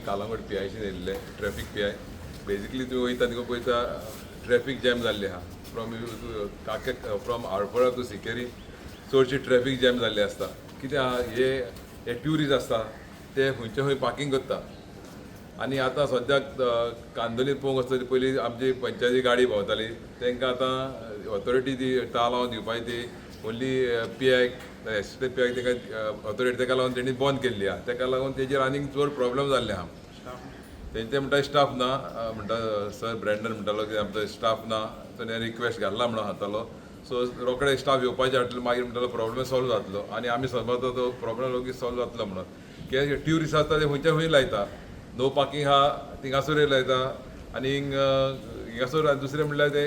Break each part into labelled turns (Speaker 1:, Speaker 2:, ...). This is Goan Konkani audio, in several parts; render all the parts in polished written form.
Speaker 1: कालांगूट पी आयसीन येयल्ले, ट्रॅफीक पी I. Basically तुमी वयता तिंगा पळयता, ट्रॅफीक जॅम जाल्ली आहा. फ्रॉम काके, फ्रॉम आरपोरा टू सिकेरी चडशी ट्रॅफीक जॅम जाल्ली आसता. कितें आहा, हे हे ट्युरिस्ट आसता, ते खंयचे खंय पार्कींग करता. आनी आतां सद्याक कांदोलीत पळोवंक वचत, पयलीं आमची पंचायती गाडी भोंवताली. तांकां आतां ऑथॉरिटी ती टाळ लावन दिवपाची ती ओन्ली पी आयक, एसिस्टंट पी आयक तांकां ऑथॉरिटी. ताका लागून तेणी बंद केल्ली आहा. ताका लागून तेजेर आनीक चड प्रॉब्लम जाल्ले आहा. तेंचे म्हणटा स्टाफ ना म्हणटा. सर ब्रँडन म्हणटालो की आमचो स्टाफ ना. ताणें रिक्वेस्ट घातला म्हणून हातालो. सो रोकडे स्टाफ येवपाचे हाडटले, मागीर म्हणटालो प्रॉब्लम सॉल्व जातलो. आनी आमी समजता तो प्रॉब्लम रोगी सॉल्व जातलो म्हणून. कित्याक ट्युरिस्ट आसता, ते खंयच्या खंय लायता. नो पार्किंग आहा थिंगासरूय लायता. आनी हिंगासर दुसरें म्हणल्यार ते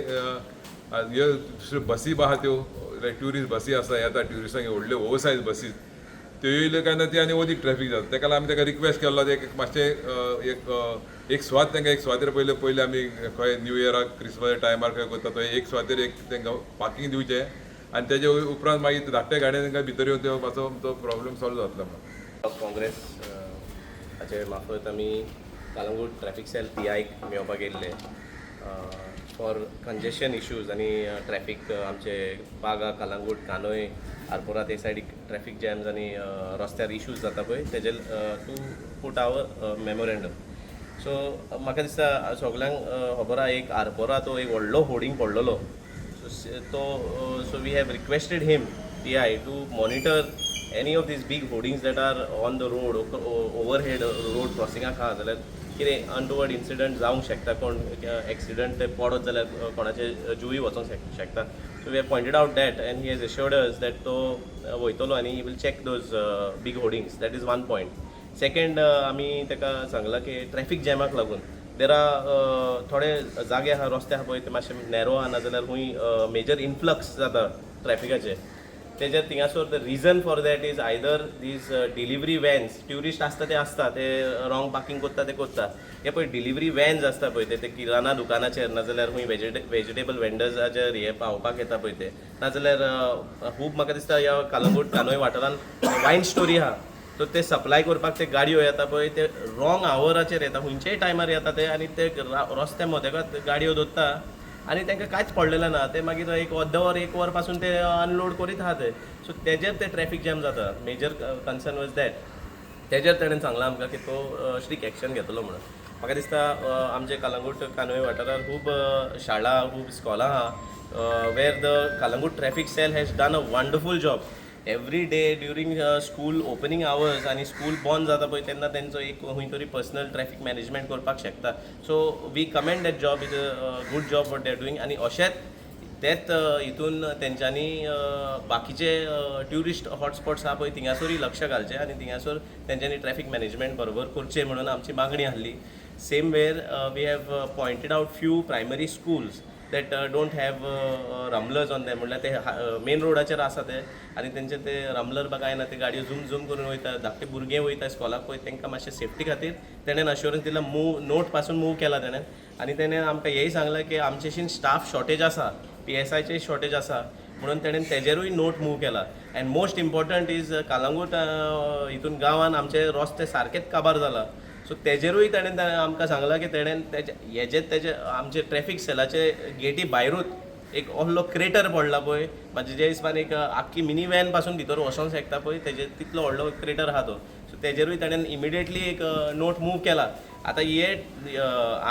Speaker 1: ह्यो दुसऱ्यो बसी आहा, त्यो लायक ट्युरिस्ट बसी आसा, येता ट्युरिस्टांक व्हडल्यो ओवर सायज बसी. त्यो येयल्यो काय ना ती आनी अदीक ट्रॅफीक जाता. ताका लागून आमी ताका रिक्वेस्ट केल्लो, ते एक मातशें एक एक सुवात तांकां, एक सुवातेर पयले पयले आमी खंय न्यू इयराक, क्रिसमसा टायमार खंय करता, थंय एक सुवातेर एक तांकां पार्किंग दिवचें आनी तेजे उपरांत मागीर धाकट्या गाडयेन तांकां भितर येवन त्यो मातसो तो प्रॉब्लम सॉल्व जातलो म्हणून.
Speaker 2: काँग्रेस हाचे मार्फत आमी कालंगूट ट्रॅफिक सेल पी आयक मेळपाक येयल्ले फॉर कंजेशन इश्यूज आनी ट्रॅफीक. आमचे बागा, कालांगूट, कानोय, आरपोरा ते सायडीक ट्रॅफीक जॅम्स आनी रस्त्यार इश्यूज जाता पळय, तेजेर to put our memorandum. So म्हाका दिसता सगल्यांक खबर आहा, एक आरपोरा तो एक व्हडलो होर्डिंग पडलेलो. सो तो, so we have requested him, PI, to monitor any of these big hoardings that are on the road, overhead road क्रॉसिंगाक आहा जाल्यार कितें अनटुवर्ड इन्सिडंट जावंक शकता. कोण एक्सिडंट ते पडत जाल्यार कोणाचे जिवूय वचोंक शकता. So we have pointed out that and he has assured us that तो वयतलो आनी he will check those big hoardings. That is one point. Second, आमी ताका सांगलां की ट्रॅफीक जॅमाक लागून there are थोडे जागे आहा, रस्ते आहा पळय, ते मातशे नॅरो आहा, नाजाल्यार खूंय मेजर इन्फ्लक्स जाता ट्रॅफिकाचे तेजेर. थिंगासर the reason for that is either these delivery vans. Tourist आसता ते आसता, ते रॉंग पार्किंग करता ते करता. हे पळय डिलिव्हरी वॅन्स आसता पळय, ते ते किराणा दुकानाचेर नाजाल्यार खूंय वेजिटेबल वेंडर्साचेर हे पावोवपाक येता पळय ते, नाजाल्यार खूब म्हाका दिसता ह्या कालंगूट कानोय वाठारांत वायन स्टोरी आहा, सो ते सप्लाय करपाक ते गाडयो येता पळय, ते रॉंग आवराचेर येता. खंयच्याय टायमार येता ते आनी ते रस्त्या मदेकात गाडयो दवरता आनी तांकां कांयच पडलेलें ना. ते मागीर एक अर्द वर, एक वर पासून ते अनलोड करीत आहा ते. सो तेजेर ते ट्रॅफीक जॅम जाता. Major concern was that. तेजेर तेणें सांगलां आमकां की तो स्ट्रीक एक्शन घेतलो म्हणून. म्हाका दिसता आमचे कलंगूट कानोय वाठारांत खूब शाळा, खूब इस्कॉलां आहा, where the Calangute traffic cell has done a wonderful job every day during school opening hours. आनी स्कूल बंद जाता पळय, तेन्ना तेंचो एक खंय तरी पर्सनल ट्रॅफिक मॅनेजमेंट करपाक शकता. So we commend that job, is a good job what they are doing. आनी अशेंच तेच हितून तेंच्यांनी बाकीचे ट्युरिस्ट हॉटस्पॉट्स आहा पळय, थिंगासरूय लक्ष घालचें आनी थिंगासर तेंच्यांनी ट्रॅफिक मॅनेजमेंट बरोबर करचें म्हणून आमची मागणी आहली. Same where we have pointed out few primary schools that don't have rumblers on them. म्हणल्यार ते मेन रोडाचेर आसा ते आनी तेंचे ते रम्बलर बा कांय ना. ते गाडयो झूम झूम करून वयता, धाकटे भुरगे वयता स्कॉलाक पळय, तांकां मातशें सेफ्टी खातीर तेणेन अश्योरन्स दिला. मूव नोट पासून मूव केला तेणेन. आनी तेणें आमकां हेंय सांगलां की आमचेशीन स्टाफ शॉर्टेज आसा, पी एस आयचे शॉर्टेज आसा म्हणून तेणेन तेजेरूय नोट मूव केला. And most important is Calangute हितून गांवान आमचे रस्ते सारकेच काबार जाला. सो तेजेरूय तेणेन आमकां सांगलां की तेणेन तेजे हेजे तेजे आमचे ट्रॅफीक सेलाचे गेटी भायरूच एक आहलो क्रेटर पडला पळय, म्हाजे हिसपान एक आख्खी मिनी वॅन पासून भितर वचोंक शकता पळय, तेजे तितलो व्हडलो क्रेटर आहा तो. सो तेजेरूय तेणेन इमिडिएटली एक नोट मूव केला. आतां हे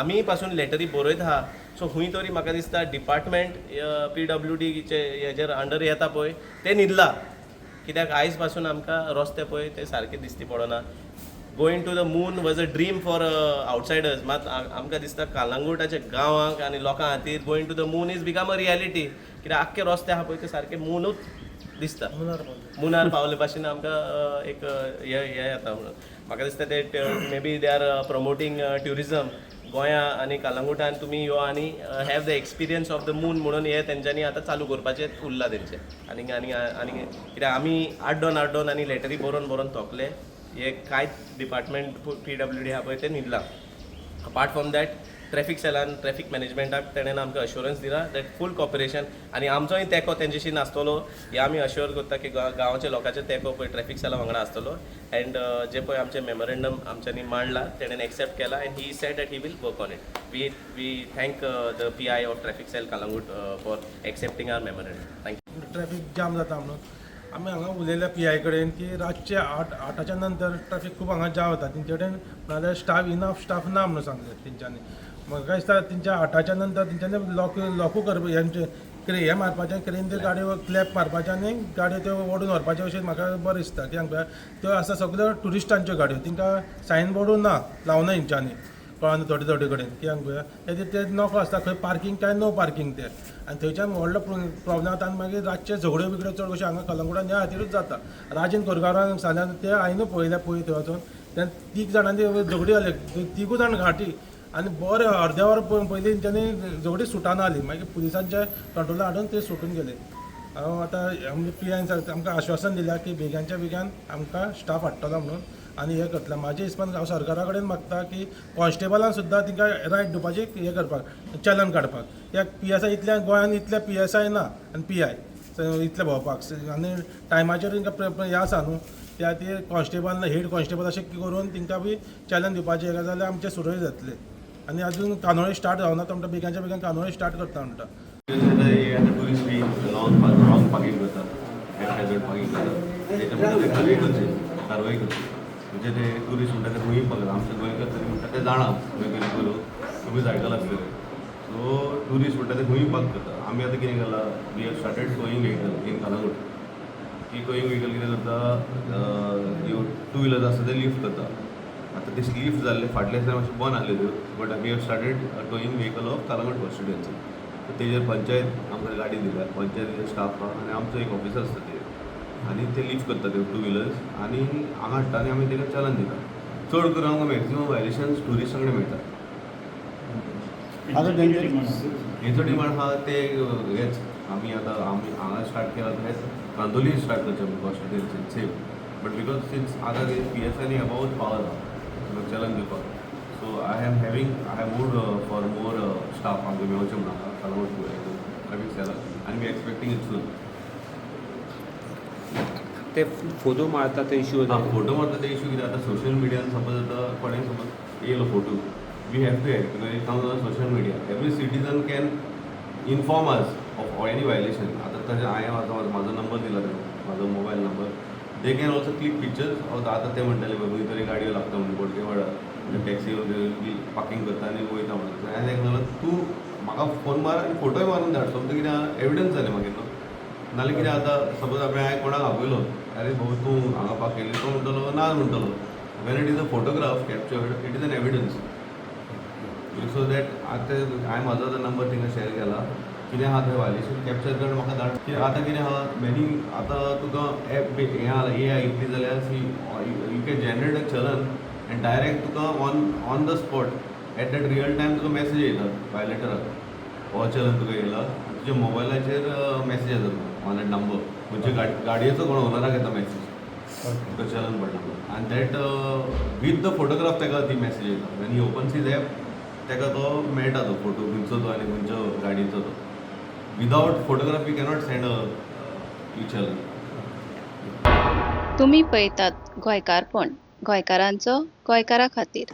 Speaker 2: आमी पासून लेटरी बरयत आहा. सो खूंय तरी म्हाका दिसता डिपार्टमेंट पी डब्ल्यू डीचे हेजेर अंडर येता पळय, ते न्हिदला. कित्याक आयज पासून आमकां रस्ते पळय ते सारके दिसती पडना. Going to the moon was a dream for outsiders, मात आमकां दिसता कालांगुटाच्या गांवांक आनी लोकां खातीर going to the moon is become a reality. कित्याक आख्खे रस्ते आहा पळय ते सारके मुनूच दिसता. मुनार पावले भाशेन आमकां एक हे हे येता म्हणून म्हाका दिसता. ते maybe they are promoting tourism गोंया आनी कालांगुटान तुमी यो आनी have the experience of the moon म्हणून हे तेंच्यांनी आतां चालू करपाचें उरलां तेंचें. आनी आनी आनी कित्याक आमी आड्डोन आड्डोन आनी लेटरी बरोवन बरोवन थोकले. हे कांयच डिपार्टमेंट पी डब्ल्यू डी आहा पळय, ते न्हिदला. Apart from that, ट्रॅफिक सेलान ट्रॅफिक मॅनेजमेंटाक तेणेन आमकां अश्योरन्स दिला that full कॉपरेशन आनी आमचोय तेंको तेंच्याशी नासतलो हे आमी अश्योर करता की गांवच्या लोकांचो तेंको पळय ट्रॅफिक सेला वांगडा आसतलो. अँड जे पळय आमचें मेमोरेंडम आमच्यांनी मांडला तेणेन एक्सेप्ट केला and he said that he will work on it. We thank the PI of traffic cell Calangute for accepting our memorandum. Thank you.
Speaker 3: Traffic jam जाता म्हणून आमी हांगा उलयल्या पी I कडेन की रातचे 8च्या नंतर ट्रॅफिक खूब हांगा जाम जाता. तेंचे कडेन नाल्यार स्टाफ इनफ स्टाफ ना म्हणून सांगलें तेंच्यांनी. म्हाका दिसता तेंच्या 8च्या नंतर तेंच्यांनी लॉकू करपा हेंचे हें मारपाचें, क्रेन त्यो गाडयो क्लॅप मारपाचें आनी गाडयो त्यो ओडून व्हरपाच्यो अशें म्हाका बरें दिसता. कित्याक त्यो आसा सगळ्यो ट्युरिस्टांच्यो गाडयो, तांकां सायन बोर्डू ना लावना हेंच्यांनी, कळना थोडे थोडे कडेन. कित्याक पळया ते ते नको आसता खंय पार्किंग काय नो पार्किंग ते, आनी थंयच्यान व्हडलो प्रॉब्लेम जाता. आनी मागीर रातचे झगड्यो बिगड्यो चड कश्यो हांगा कलंगुटान ह्या खातीरूच जाता. राजन कोरगांवान सांगल्यार ते हांवें पळयल्या पळय थंय वचून तेन्ना तीग जाणांनी झगडी जाली, तिगूय जाण घांटी आनी बरें अर्द्या वर पयलीं तेंच्यांनी झगडी सुटाना जाली. मागीर पुलिसांच्या कंट्रोलान हाडून ते सुटून गेले. हांव आतां आमच्या पी आयन आमकां आश्वासन दिलां की बेग्यांच्या बेग्यान आमकां स्टाफ हाडटलो म्हणून आनी हें करतलें. म्हाज्या हिसपान हांव सरकारा कडेन मागता की कॉन्स्टेबलान सुद्दां तांकां रायट दिवपाची हें करपाक, चलन काडपाक. कित्याक पी एस I इतल्या गोंयान इतले पी एस I ना आनी पी I इतले भोंवपाक आनी टायमाचेर तांकां हें आसा न्हू, त्या खातीर कॉन्स्टेबल हेड कॉन्स्टेबल अशें करून तांकां बी चलन दिवपाचें जाल्यार आमचें सुरळीत जातलें. आनी अजून कानोळे स्टार्ट जावना तो म्हणटा बेगांच्या बेगीन कानोळे स्टार्ट करता म्हणटा.
Speaker 4: आतां tourist be wrong wrong parking करतात, हॅजर्ड पार्किंग करतात, तेच्या ते कारवाय करची, कारवाय करची. म्हणजे ते ट्युरिस्ट म्हणटा ते खंयूय पावले, आमचे गोंयकार तरी म्हणटा ते जाणा गोंयकार लोक, तुमीच आयकलां आसतलें. सो ट्युरिस्ट म्हणटा ते खंयूय पार्क करता. आमी आतां कितें केलां, we have started towing vehicle in Calangute. की टोईंग व्हेकल कितें करता, ह्यो टू व्हिलर्स आसता ते लिफ्ट करता. आतां ते लिफ्ट जाल्ले फाटल्या दिसा मातशें बंद आहले त्यो, but we have started towing vehicle of Calangute constituency. तेजेर पंचायत आमकां गाडी दिल्या, पंचायतीचे स्टाफ आहा आनी आमचो एक ऑफिसर आसता ते, आनी ते लिफ्ट करता ते टू व्हिलर्स आनी हांगा हाडटा आनी आमी ताका चलन दिता. चड करून आमकां मॅक्सिमम वायलेशन्स ट्युरिस्टां कडेन मेळटा.
Speaker 5: आतां तेंचे
Speaker 4: हेचो डिमांड आहा ते हेच आमी आतां आमी हांगा स्टार्ट केला तशेंच कांदोली स्टार्ट करचें आमी constituency same, but because since आतां पी एस आनी अबावट पावर आहा चलन दिवपाक, so I am having I have moved for more staff आमकां मेळचें म्हणून हांगा कलंगूट ट्रॅफिक सेलाक आनी we expecting it सून.
Speaker 6: ते फोटो मारता ते इश्यू.
Speaker 4: हां, फोटो मारता ते इशू कितें आतां सोशल मिडियान सपोज आतां कोणें समज येयलो photo, we have to act because it comes on social media. Every citizen can inform us of any violation. आतां तशें हांवें आतां म्हाजो नंबर दिला ताका, म्हाजो mobile number, they can also click pictures. आतां ते म्हणटाले खंय तरी गाडयो लागता म्हणून बोडके वाडा टॅक्सी पार्किंग करता आनी वयता म्हणून. हांवें ताका सांगलें, तूं म्हाका फोन मार आनी फोटोय मारून धाड, सोमतें कितें आहा एविडन्स जालें मागीर न्हू. नाल्यार कितें आतां सपोज आमी हांवें कोणाक आपयलो, आरे भाऊ तूं हांगा पार्क केली, तो म्हणटलो ना म्हणटलो. When it is a photograph captured, it is an evidence. So that आतां हांवें म्हाजो आतां नंबर तांकां शेअर केला, कितें आहा तें वायलेशन कॅप्चर कर, म्हाका धाड. कित्याक आतां कितें आहा मॅनी आतां तुका एप हें आहा, ए I येतली जाल्यार see, you can generate a challan and direct तुका on the spot at that real time तुका मॅसेज येयता वायलेटराक, हो चलन तुका येयला, तुज्या मोबायलाचेर मॅसेज येता तुका ऑन that number. म्हणजे गाडयेचो कोण ओनराक येता मॅसेज, तुका चलन पडला म्हणून, आनी that with the photograph ताका ती मॅसेज येता. When he opens his app, ताका तो मेळटा तो फोटो खंयचो तो आनी खंयचो गाडयेचो तो. Without photograph you cannot send a E challan.
Speaker 7: तुमी पळयतात गोंयकारपण, गोंयकारांचो गोंयकारा खातीर.